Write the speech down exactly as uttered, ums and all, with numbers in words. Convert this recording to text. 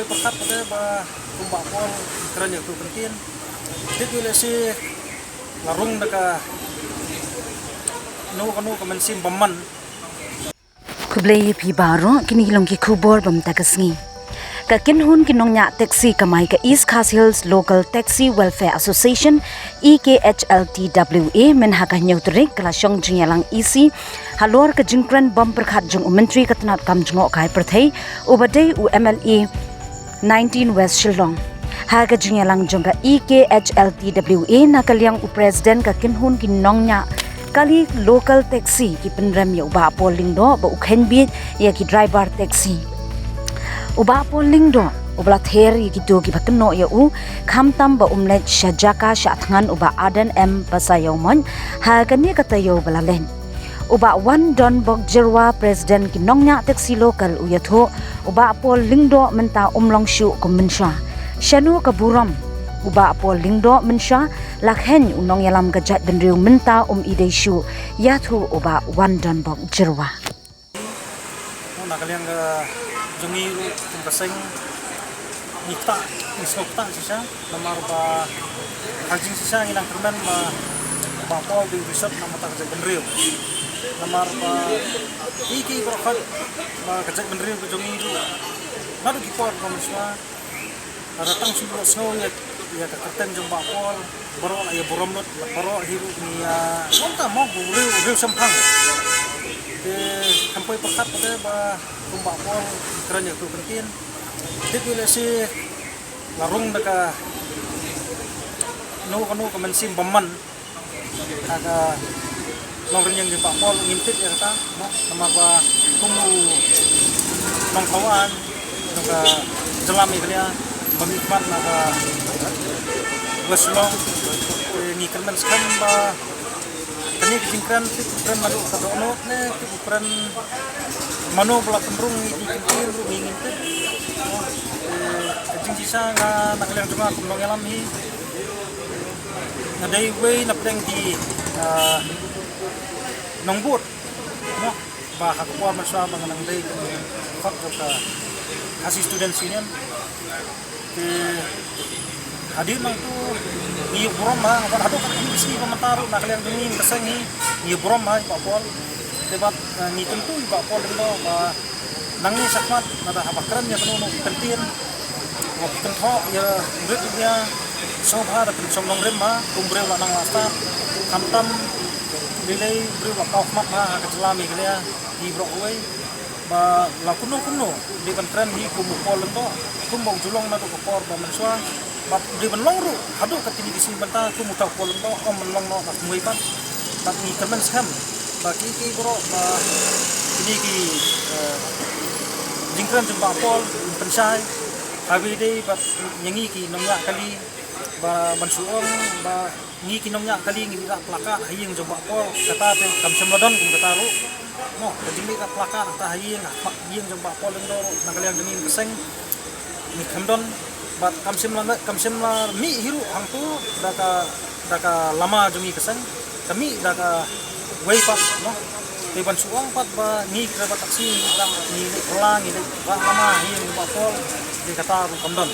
Pyrkhat pat ba kum Bah Paul kren ïa ka kyntien. Dei lehse la rung da kano kano ka mynsiem bymman. Khublei ïa phi baroh, kine ki long ki khubor ba mynta ka sngi. Ka kynhun ki nongñiah taxi kamai ka East Khasi Hills Local Taxi Welfare Association, E K H L T W A, mynta ha ka hynñiew tarik ka la shong jingïalang E C halor ka jingkren bym pyrkhat jong u Myntri ka tnat kam jngohkai pyrthei, uba dei u M L A nineteen West Shillong. Ha ka jingïalang jong ka E K H L T W A na ka liang u President ka kynhun ki nongñiah kali local taxi ki pynrem ïa u Bah Paul Lyngdoh ba u kheiñ bieit ïa ki driver taxi. U Bah Paul Lyngdoh uba la ther ïa kito kiba kynnoh ïa u, khamtam ba um leit sha jaka sha thngan u Bah Ardent M Basaiawmoit ha kane ka taïew ba la leit. U Bah Wandonbok Jyrwa, President ki nongñiah taxi local, u ïathuh, u Bah Paul Lyngdoh mynta um long shuh kum mynshuwa. Shano ka burom u Bah Paul Lyngdoh mynshuwa, la kheiñ u nongïalam ka jaitbynriew mynta um i dei shuh, ïathuh u Bah Wandonbok Jyrwa. Na ka liang ka jong ngi ruh kum ka seng ngi ktah, ngi sngewktah shisha, namar ba ha ka jingshisha ngi nang kyrmen ba Bah Paul dei u riewshad na ka bynta ka jaitbynriew. Namar ba ki ki baroh khoit ba ka jaitbynriew ka jong ngi ruh naduh ki por ba mynshuwa, lada tang shu ïohsngew ïa, ïa ka kyrteng jong Bah Paul, baroh la ïa burom lut, baroh hi ruh ngi ïa, kumta mo, u riew, u riew shemphang. Te, khlem poi pyrkhat pat ba kum Bah Paul kren ïa ka kyntien. Dei lehse la rung da kano kano ka mynsiem bymman ha ka nongrim ïing jong Bah Paul, ngim tip ïa kata, mo, namar ba kum u nongthaw aiñ jong ka jylla Meghalaya ba mihkhmat na ka West Shillong, eh, ngi kyrmen skhem ba kane ka jingkren, tip u kren naduh ka dohnud ne tip u kren mano ba la pynrung ïa ki kyntien ruh ngi ngim tip. Eh, ka jingshisha nga na ka liang jong nga kum nongïalam hi, nga dei uwei na pdeng ki, ah, nongbud, mo, ba ha ka por mynshuwa ba nga nang dei kum u khot jong ka Khasi Students Union. Te hadien nangtu ngi burom ha, bad haduh katne ka sngi ba mynta ruh na ka liang jong ngi ka seng hi ngi burom ha ïa Bah Paul. Te bad, eh, ngi kyntu ïa Bah Paul Lyngdoh ba nangne shakhmat lada haba kren ïa kano kano ka kyntien, ba phi kynthoh ïa u rit u ïa, sngewbha da pynshong nongrim ha, kum briew la nang la stad, khamtam lei lei briew la paw khmat ha, ha ka jylla Meghalaya hi baroh kawei. Ba la kumno kumno dei ban kren hi kum u Paul Lyngdoh, kumba u ju long naduh ka por ba mynshuwa. Bad dei ban long ruh haduh katne ka sngi mynta kum uta u Paul Lyngdoh, ym ban long noh da kumwei pat. Bad ngi kyrmen skhem ba ki ki baroh ba kine ki, eh, jingkren jong Bah Paul pynshai, haba dei bad ïa ngi ki nongñiah kali ba ban shu ong ba ngi ki nongñiah kali ngi leit placard ha ïing jong Bah Paul, kata te kam shym la don kum kata ruh. Mo, ka jingleit placard kata ha ïing, ha ïing jong Bah Paul Lyngdoh ruh na ka liang jong ngi ka seng ngi khlem don. Bad kam shym la, kam shym la mih hi ruh hangtu da ka, da ka lama jong ngi ka seng, ka mih da kawei pat, mo. Te ban shu ong pat ba ngi ki driver taxi ngi leit lang, ngi leit phylla, ngi leit rah lama ha ïing jong Bah Paul, te kata ruh kam don.